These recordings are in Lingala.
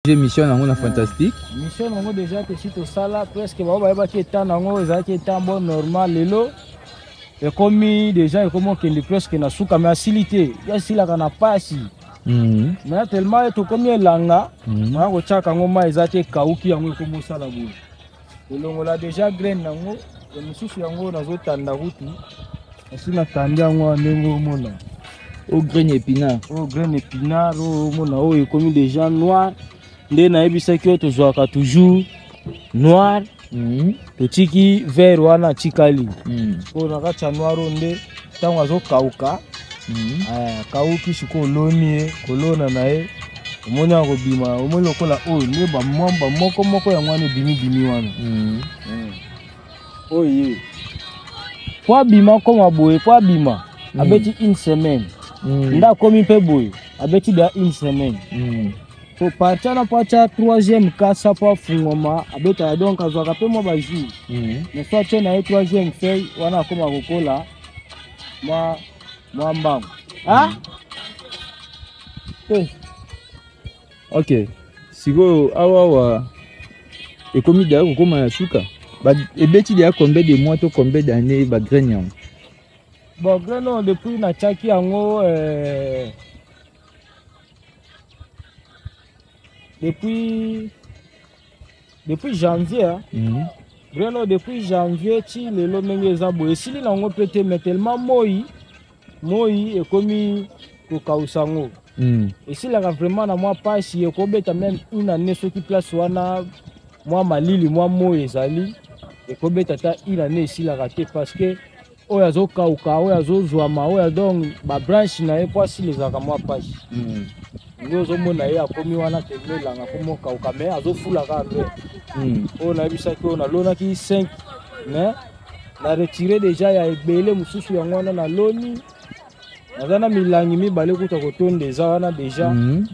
Mission nango na fantastique. Mission nango déjà tosi tosala presque bango bayebaki etat nango ezalaki etat bon normal lelo ekomi déjà ekomi okende presque na suka mais asili te ye asilaka na pasi mais tellement tokomi elanga baya kotiaka yango mai eza te ekauki yango ekomi osala boye elongola déjà graine nango ya mosusu yango nazotanda kutu esi natandi yango wana ndenge omona o graine épinard oyo graine épinard oyo omona oyo ekomi déjà noir nde nayebisaki oyo tozwaka toujours noir totiki vert wana atikali oyo na kati ya noir oyo nde ntango azokauka akauki sikoyo oloni ye kolona na ye omoni akobima omoni lokola oyo nde bamwamba moko moko yango wana ebimibimi wana oyo ye po abima koma boye po abima abeti une semaine nde akomi mpe boye abeti deya une semaine so parti wana po atya troisième kasa po afungwama abetaka donc azwaka mpe mwa bajour mais so atye na ye troisième feuille wana akoma kokola mwa mwa mbango ah? Ok, sikoyo awa awa ekomi deya kokóma na suka ebeti deya combien de mois to combien d'année bagraine yango? Bon, graine oyo depuis natiaki yango depuis janvier hein. Graine oyo depuis janvier ti lelo ndenge eza boye esili nango mpe te mais tellement moi moi ekomi kokausa yango esilaka vraiment na mwa pasi ekobeta même une année soki place wana mwa malili mwa moi ezali ekobeta ata une année esilaka te parce que oyo azokauka oyo azozwama oyo donc babranche na ye po asila ezalaka mwa pasi nde ozomona ye akomi wana tellement elanga akomi okauka mais azofula kaka mpe oyo nayebisaki oyo nalonaki 5 mais na retire déjà ya ebele mosusu yango wana naloni naza na milangi mibale kuta kotonda eza wana déjà mais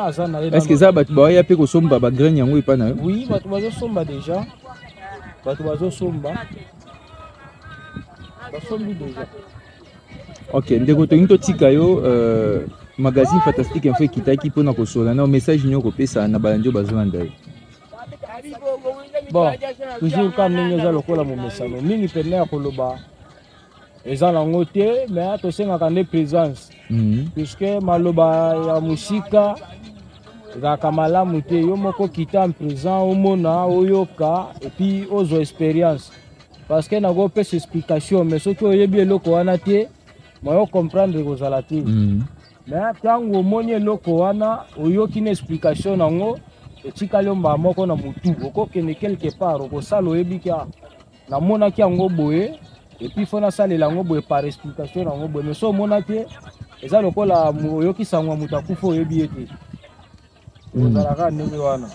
aza na ye. Est ce que eza bato bawaya mpe kosomba bagraine yango epa na yo? Oui, bato bazosomba déjà, bato bazosomba, basombi déjà. Ok, ndeko, tolingi totika yo magazine Fantastique Info ekitaki mpona kosola na message nini okopesa na balandi oyo bazolanda yo? Bon, toujours ka ndenge eza lokola momesano mingi mpena ya koloba eza nango te mais tosengaka nde présence puisque maloba ya mosika ezalaka malamu te. Yo moko kita en présent omona oyoka et puis ozwa expérience parce que nakopesa explication mais soki oyebi eloko wana te moyo comprendre ekozala te mais ntango omoni eloko wana oyoki na explication nango etikali yo mbala moko na motu okokende quelque part okosala oyebi ka namonaki yango boye et puis faut nasalela yango boye par explication yango boye mais so omona te eza lokola oyoki sango ya moto akufa oyebi ye te ozalaka ndenge wana.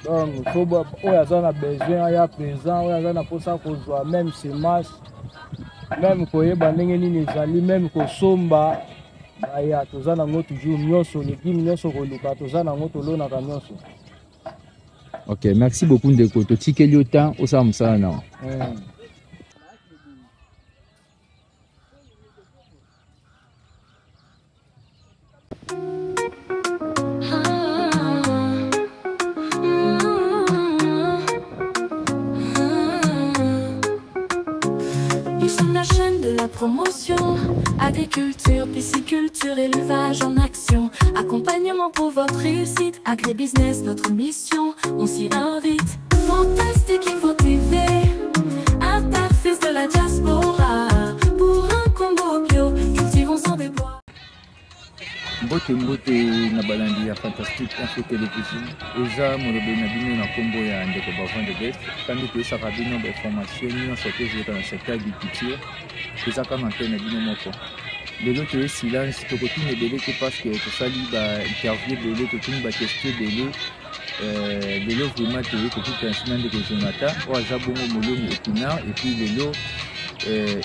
Donc faut oyo aza na besoin aya présent, oyo aza na mposa kozwa même semence, même koyeba ndenge nini ezali, même kosomba baya toza nango toujours nyonso légume nyonso koluka toza nango tolonaka nyonso. Ok, merci beaucoup ndeko, totikeli yo temps osala mosala na Nous sommes la chaîne de la promotion. Agriculture, pisciculture, élevage en action. Accompagnement pour votre réussite. Agribusiness, notre mission. On s'y invite. Fantastique Info TV. Interface de la diaspora. Pour un Congo bio, cultivons sans déboire. Mbote mbote na balandi ya Fantastique Info Télévision, eza molobeli na bino na nkombo ya ndeko Bavon de Best. Kandi toyesaka bino bainformation nyonso te ezoleka na secteur agriculture eza kaka mpe na bino moko. Lelo toye silence, tokotuna ebele te parce que tosali bainterview ebele, totuni baquestion ebele. Lelo vraiment toye kokutana nsima ndeko Jonathan oyo aza bongo molongi épinard et puis lelo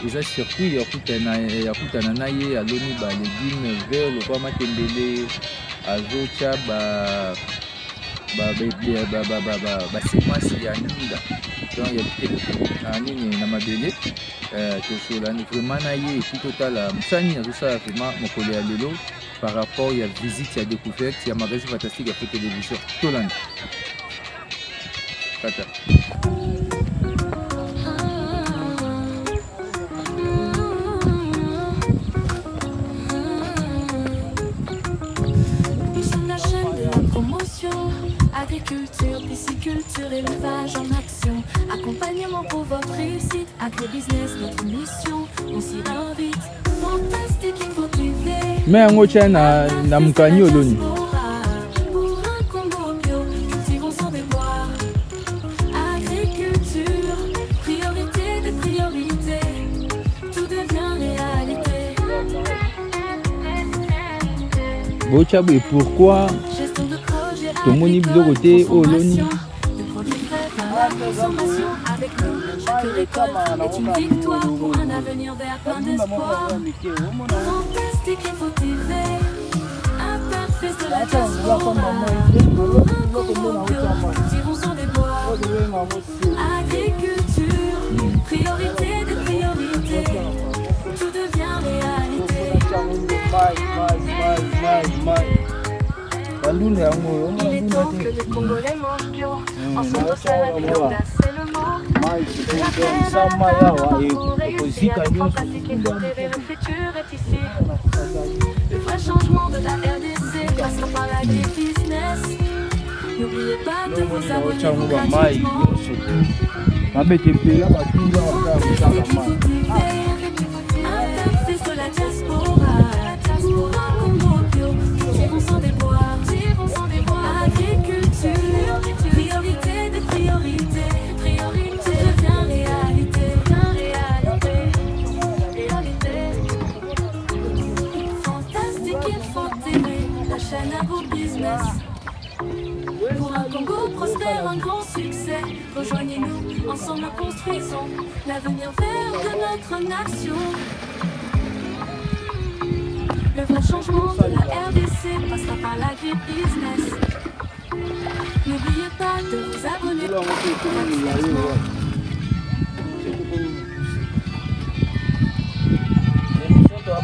eza surpris ya kutana na ye aloni balégume vert lokwa matembele, azotya basemence ya ndunda donc ya biteko na nini na mabele. Tosola vraiment na ye et puis totala mosala nini azosala vraiment mokolo ya lelo. par rapport ya visite ya découverte ya magazine Fantastique Info Télévision. Tolanda kata. Nous sommes la chaîne de la promotion. Agriculture, pisciculture, élevage en action. Accompagnement pour votre réussite. Agribusiness, notre mission. On s'y invite. Fantastique Info TV. Me yango tya na mokani oloni. Pour un Congo bio, cultivons sans déboire. Agriculture, priorité des priorités. Tout devient réalité. Botya boye pourquoi Gestion de projet tomoni agricole, biloko te oyo oloni. transformation de produits frais vers la consommation. Avec nous, chaque récolte est une victoire pour un avenir vert plein d'espoir. Fantastique Info TV, un parfait de la diaspora. Pour un Congo bio, cultivons sans déboire. Agriculture, priorité des priorités. Tout devient réalité. Bandunda yango oyo Il est temps que les Congolais mangent bio. Ensemble au salade, c'est le mot. Mai De la terre eza à la mai table, awa pour réussir ekozika avec nyonso. Fantastique Info TV, le futur est ici. Le vrai changement de la RDC passera par l'agribusiness. N'oubliez pas de vous abonner Otya yango bamai gratuitement. nyonso tu babete mpela batunda Fantastique bakala Info mai. TV, un fils de la diaspora. Pour un Congo bio, cultivons sans déboire. Agriculture, priorité des priorités. Priorité devient réalité. Réalité. Réalité. Fantastique Info TV, la chaîne à vos business. Pour un Congo prospère, un grand succès. Rejoignez-nous, ensemble construisons l'avenir vert de notre nation. Le vrai changement de la RDC passera par l'agribusiness. N'oubliez pas de vous abonner.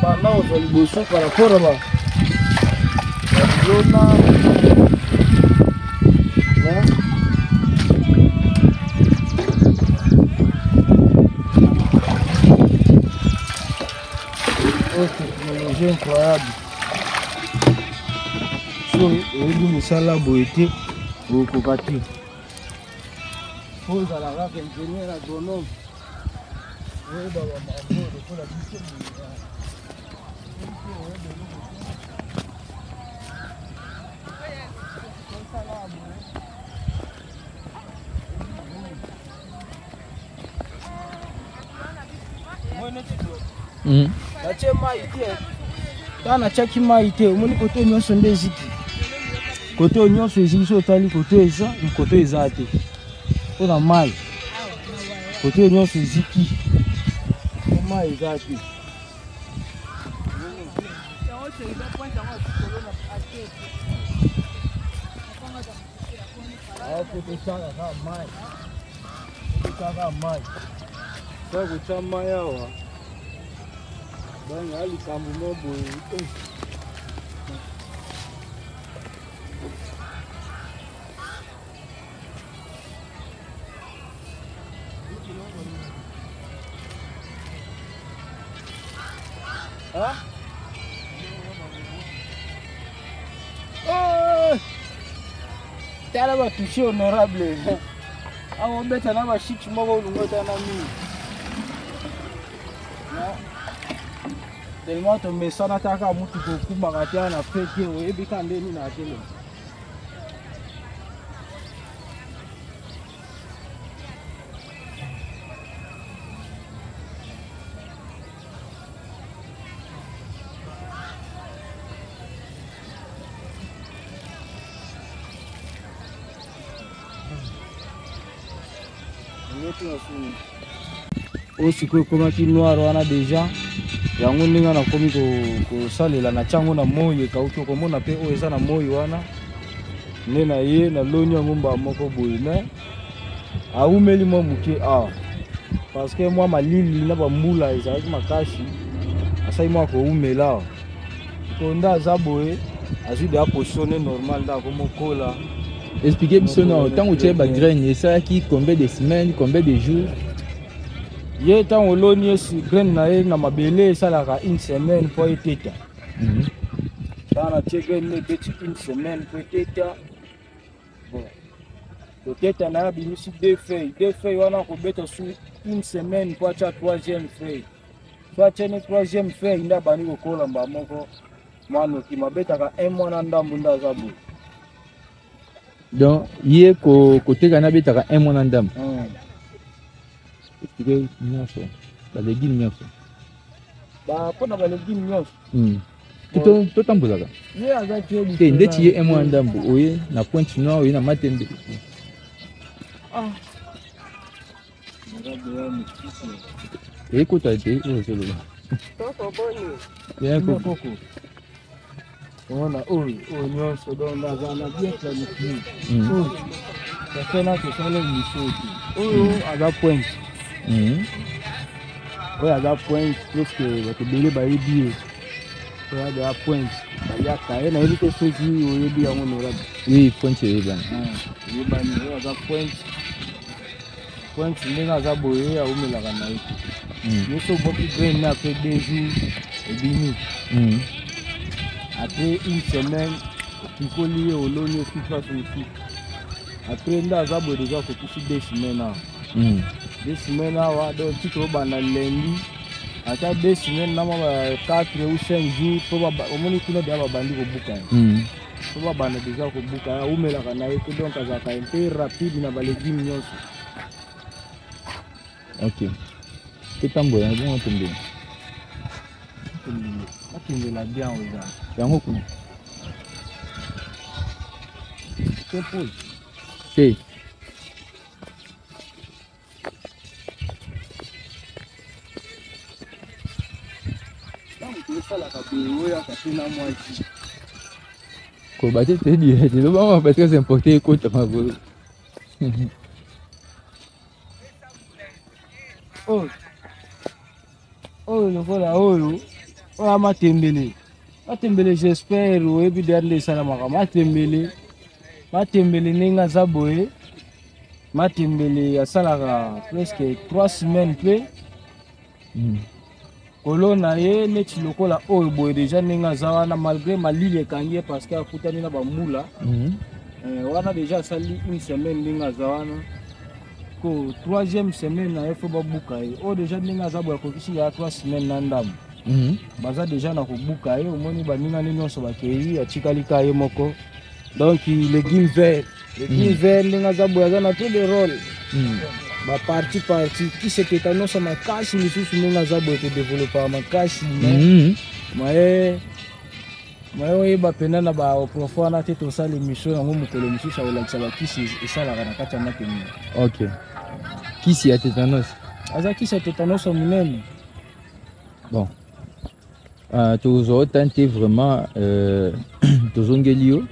Banda kozwa liboso par rapport ba balona. Oyo technologie incroyable. So oyebi mosala boye te, okoka te. Po ozala kaka ingénieur agronome, oyeba bamambo lokola biso boye. Natie mai te, ta natiaki mai te. Omoni kote nyonso nde eziki, kote oyo nyonso eziki. So otali kote eza, kote eza te mpona mai, kote oyo nyonso eziki po mai eza te. Apo totyaka kaka mai, totyaka mai, sa kotya mai awa donc ya likambo mo boye. Ah? Oh! Tala batouche honorable awa, obeta na bashiki moko olungo ota na mingi tellement tomesana taka mutuka okumbaka te na fe te, oyebi ka ndeni na telema. Oyo sikoyo ekomaki noir wana deja, yango ndenge nakomi kosalela na tiango na moi ekauki. Okomona mpe oyo eza na moi wana nde na ye naloni yango mbala moko boye, mais awumeli mwa moke awa parce que mwa malili na bambula ezalaki makasi, asali mwa koumela awa. Sikoyo nde aza boye, azwi deya position ne normal, nde akomokola. Explique biso nao, ntango otie bagraine, esalaki combien de semaines, combien de jours? Ye ntango oloni ye graine na ye na mabele, esalaka une semaine mpo eteta. Ntango natie graine ne, ebeti une semaine mpo eteta. Bon, koteta na ye, abimisi deux feuilles. Deux feuilles wana, akobeta su une semaine mpo atya troisième feuille. So atieni troisième feuille, nde abandi kokola mbala moko mwa noki. Abetaka un mois na ndambu nde aza boye. Donc ye koteka nabetaka un mois na ndambu. Explique nyonso, balégume nyonso. Mpona balégume nyonso. Totambolaka. Ye aza te ndeti ye un mois na ndambu, oye na Pointe Noire, oye na Matembe. Ah. Ekota te oyo ozoloba. Koko wana, oyo nyonso, donc naza na bien planifié. Oyo tosala, tosala émission te. Oyo aza Pointe. Oyo aza Pointe, presque bato ebele bayebi ye. Oyo aza Pointe, baliaka ye. Nayebi te soki oyebi yango, honorable. Oui, Pointe eyebani. Eyebani. Oyo aza Pointe. Pointe ndenge aza boye, awumelaka na ye te. Nyonso obwaki graine, après 2 jours ebimi. Après une semaine, opikoli ye, oloni ye sur place mosusu. Après nde aza boye, déjà akokisi 2 semaines awa. 2 semaines awa, donc ti tobanda lundi, ata 2 semaines na mwa ba 4 ou 5 jours, po omoni kuna deya babandi kobuka ye. Po babanda déjà kobuka ye, awumelaka na ye te. Donc azalaka un peu rapide na balégume nyonso. Ok, totambola bongo, tombela. Bakendela bien oza. Yango kuna. Te pole. Te. Ntango tosalaka boye, oyaka te na mwasi. Koba te, te direct elobama parce que c'est important ekota makolo. Oyo lokola oyo matembele. Matembele, j'espère oyebi deya nde esalamaka matembele. Matembele ndenge aza boye, matembele asalaka presque 3 semaines mpe kolona ye. Neti lokola oyo boye déjà, ndenge aza wana, malgré malili ekangi ye parce que akutani na bambula. Wana déjà asali une semaine ndenge aza wana. Ko troisième semaine na ye, fo babuka ye. Oyo déjà ndenge aza boye, akokisi ya 3 semaines na ndambo. Baza déjà na kobuka ye. Omoni baningani nyonso bakei, atikali ka ye moko. Donc légume vert, légume vert ndenge aza boye, aza na trop de rôle. Baparti parti kisekeka nyonso makasi misusu, ndenge aza boye, todevelopaka makasi. Mais maye oyeba mpena na baprof wana te. Tosala émission yango mokolo mosusu, akolakisa bakisi esalaka na kati ya matembele. Ok, kisi ya tétanos. Aza kisi ya tétanos ya monene. Bon, tozwa ota te vraiment. Tozongeli yo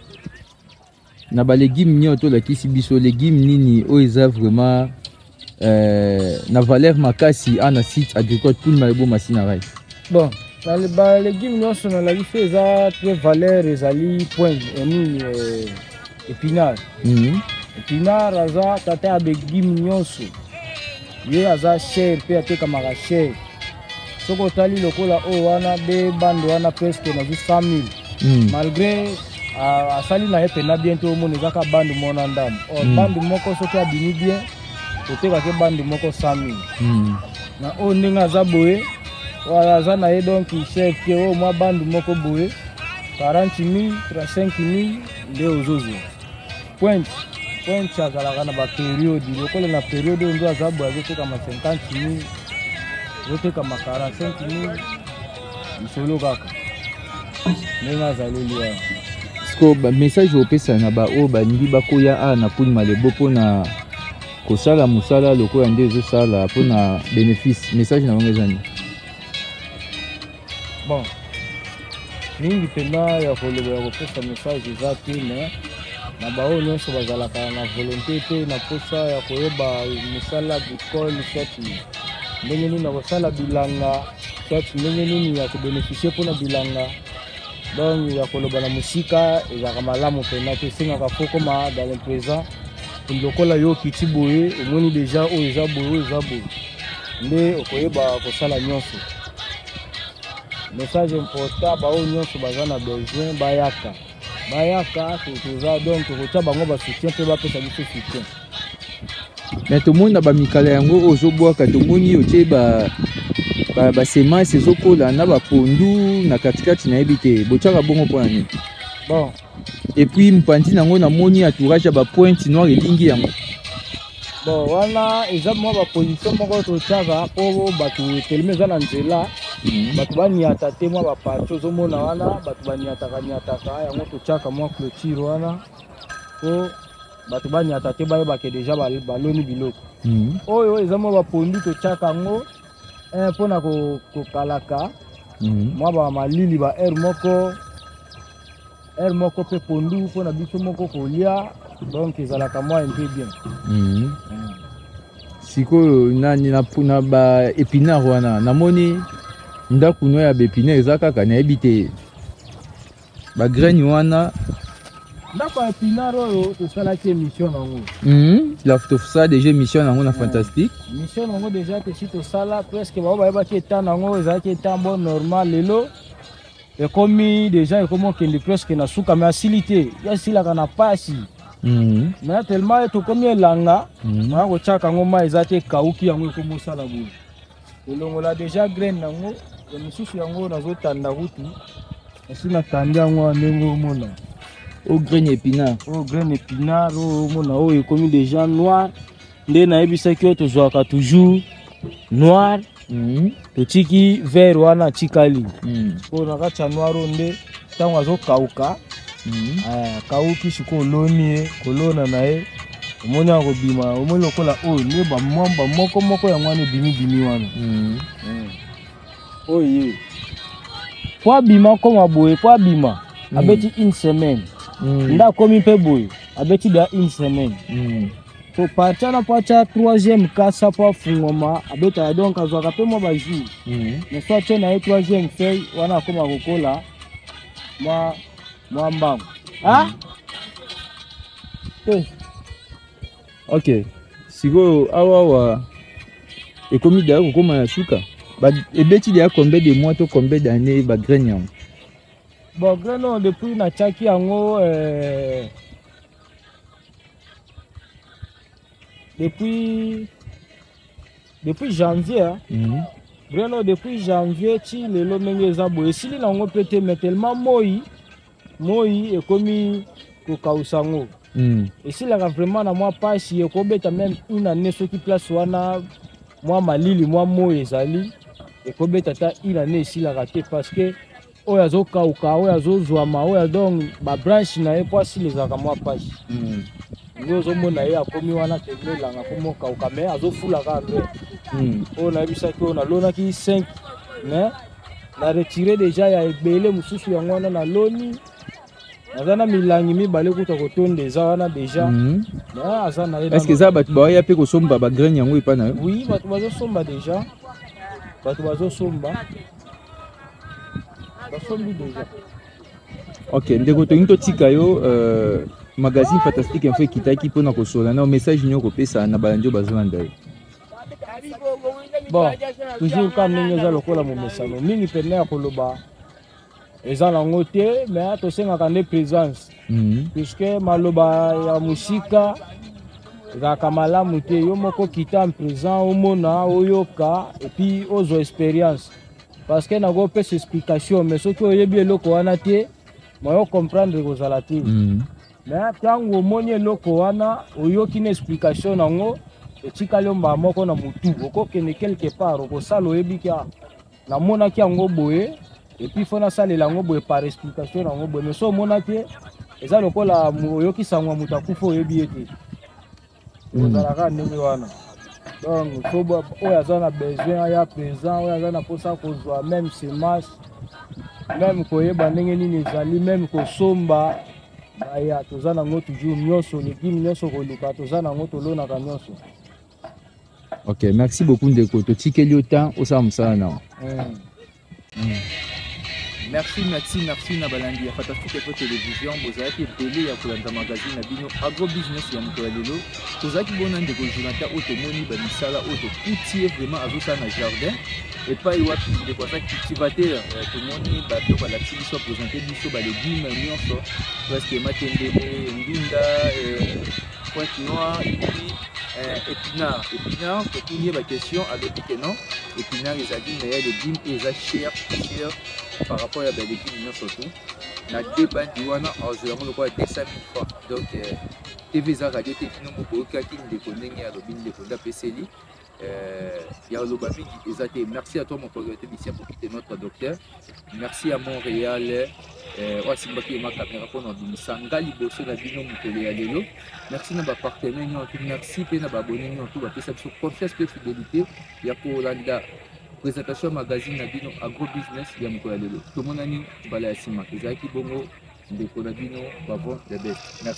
na balégume nyonso tolakisi biso. Légume nini oyo eza vraiment na valeur makasi a na site agricole Poul Malebo Masina Rai? Bon, na balégume nyonso nalakisi, eza très valeur ezali point nini, épinard. Épinard aza tata ya légume nyonso. Ye aza cher mpe atekamaka cher. Soki otali lokola oyo wana de bando wana, presque nazwi 100 000. Malgré asali na ye mpena bien te, omona ezaka bandu moko na ndambo. Or bandu moko soki abimi bien, totekaki bandu moko 100 000. Na oyo ndenge aza boye, oyo aza na ye donc cher te. Oyo mwa bandu moko boye, 40 000, 35 000 nde ozozwa. Pointe, pointe azalaka na bapériode. Lokola na période oyo nde aza boye, azotekama 50 000, azotekama 45 000, lisolo kaka ndenge azaleli wana. Siko message opesa na baoyo balingi bakoya awa na Poul Malebo mpona kosala mosala lokola nde ezosala mpona bénéfice, message na bango eza nini? Bon, mingi mpenza ya koloba, ya kopesa message eza te. Mais na baoyo nyonso bazalaka na volonté te, na mposa ya koyeba mosala agricole, soit ndenge nini ya kosala bilanga, soit ndenge nini ya kobénéficie mpona bilanga. Donc ya koloba na mosika ezalaka malamu mpenza te, esengaka fo koma dans le présent. Lokola yo okiti boye, omoni deja oyo eza boye, oyo eza boye, nde okoyeba kosala nyonso. Message important, baoyo nyonso baza na besoin bayaka, bayaka, toza donc tokotia bango basoutien mpe bapesa biso soutien. Mais tomoni na bamikala yango oyo ozobwaka, tomoni otie basemence ezokola na bapondu na katikati, nayebi te botiaka bongo mpo na nini? Bon. Et puis mopanzi nango namoni entourage ya bapointe noire elingi yango. Bon, wana eza mwa baposition moko totiaka mpo bato telema eza na nzela, bato baniata te. Mwa baparti ozomona wana bato baniataka niataka yango, totiaka mwa clôture wana mpo bato baniata te, bayebake deja baloni biloko. Oyo eza mwa bapondu, totiaka yango mpona kokalaka mwa bamalili ba aire moko, aire moko mpe pondu mpona biso moko kolia. Donc ezalaka mwa un peu bien. Sikoyo nani na ba épinard wana, namoni ndako no ya baépinard eza kaka, nayebi te bagraine wana. Ndako ya épinard oyo tosalaki émission nango. La tosala déjà émission nango na Fantastique. Émission nango déjà tesi tosala presque. Bao bayebaki eta nango ezalaki eta bon normal, lelo ekomi déjà, ekomi okende presque na suka, mais asili te, ye asilaka na pasi. Mais tellement tokomi elanga, maya kotiaka yango mai eza te, ekauki yango, ekomi osala boye, elongola déjà graine nango ya mosusu. Yango nazotanda kutu, esi natandi yango wana ndenge omona. O graine épinard. Oyo graine épinard oyo omona, oyo ekomi déjà noir. Nde nayebisaki oyo tozwaka toujours noir, totiki vert wana atikali. Mpo na kati ya noir oyo nde ntango azokauka, akauki sikoyo, oloni ye, kolona na ye, omoni akobima. Omoni lokola oyo nde bamwamba moko moko yango wana ebimi bimi wana. Oyo ye po abima koma boye, po abima abeti une semaine, nde akomi mpe boye, abeti da une semaine. Po parti wana, po atya troisième kasa, po afungwama, abetaka, donc azwaka mpe mwa bajour. Mais so atie na ye troisième feuille wana, akoma kokola mwa mwa mbango. Ah? Te. Ok, sikoyo awawa ekomi deya kokóma na suka. Ebeti deya combien de mois to combien d'année bagraine yango? Bon, graine oyo depuis natiaki yango, depuis janvier, hein. Graine oyo depuis janvier ti lelo ndenge eza boye, esili nango mpe te, mais tellement moi moi ekomi kokausa yango, esilaka vraiment na mwa pasi. Ekobeta même une année soki place wana mwa malili, mwa moi ezali, ekobeta ata une année, esilaka te, parce que oyo azokauka, oyo azozwama, oyo donc babranche na ye, po asila ezalaka mwa pasi. Nde ozomona ye akomi wana tellement elanga akomi okauka, mais azofula kaka nde. Oyo nayebisaki, oyo nalonaki 5, mais na retire déjà ya ebele mosusu. Yango wana naloni, naza na milangi mibale kuta kotonda, eza wana déjà. Mais aza na ye. Est ce que eza bato baoya mpe kosomba bagraine yango epa na yo? Oui, bato bazosomba déjà, bato bazosomba, basombi déjà. Ok, ndeko, tolingi totika yo. Magazine Fantastique Info ekitaki mpona kosola na message nini okopesa na balandi oyo bazolanda yo? Bon, toujours ka ndenge eza lokola momesano, mingi mpena ya koloba eza nango te, mais tosengaka nde présence, puisque maloba ya mosika ezalaka malamu te. Yo moko kita en présent, omona, oyoka, et puis ozwa expérience, parce que nakopesa explication, mais soki oyebi eloko wana te, moyo comprendre kozala te. Mais ntango omoni eloko wana, oyoki na explication nango, etikali yo mbala moko na motu, okokende quelque part, okosala, oyebi ka namonaki yango boye, et puis faut nasalela yango boye par explication yango boye. Mais so omona te, eza lokola oyoki sango ya moto akufa, oyebi ye te, ozalaka ndenge wana. Donc faut oyo aza na besoin aya présent, oyo aza na mposa kozwa même semence, même koyeba ndenge nini ezali, même kosomba, baya, toza nango toujours nyonso, légume nyonso koluka toza nango, tolonaka nyonso. Ok, merci beaucoup ndeko, totikeli yo temps osala mosala na. Merci, merci, merci na balandi ya Fantastique Info Télévision. Bozalaki ebele ya kolanda magazine na bino Agro Business ya mokolo ya lelo. Tozalaki bona ndeko Jonathan oyo tomoni ba misala oyo tokuti ye vraiment azosala na jardin. Epai wapi ndeko aza cultivateur, tomoni ba biloko alakisi biso, apresente biso ba legumes nyonso, presque matembele, ndunda, pointe noire et puis épinard. Épinard, totuni ye ba question, alobi que non, épinard ezali meilleur légume et eza cher, cher par rapport ya ba légumes nyonso tout. Na deux bandi wana azwa yango lokola 200 000 francs. Donc TV eza radio te, bino moko boyokaki ndeko ndenge alobi, ndeko nde apeseli ya oloba mingi eza te. Merci à toi mon producteur pour quitter notre docteur. Merci à Montréal oyo asimbaki ye ma caméra mpona obimisa nga liboso na bino mokolo ya lelo. Merci na bapartenaire nyonso, merci mpe na baabonné nyonso bapesa biso confiance mpe fidélité ya kolanda présentation ya magazine na bino Agro Business ya mokolo ya lelo. Tomonani mbala ya nsima. Ezalaki bongo ndeko na bino Bavon the Best. Merci.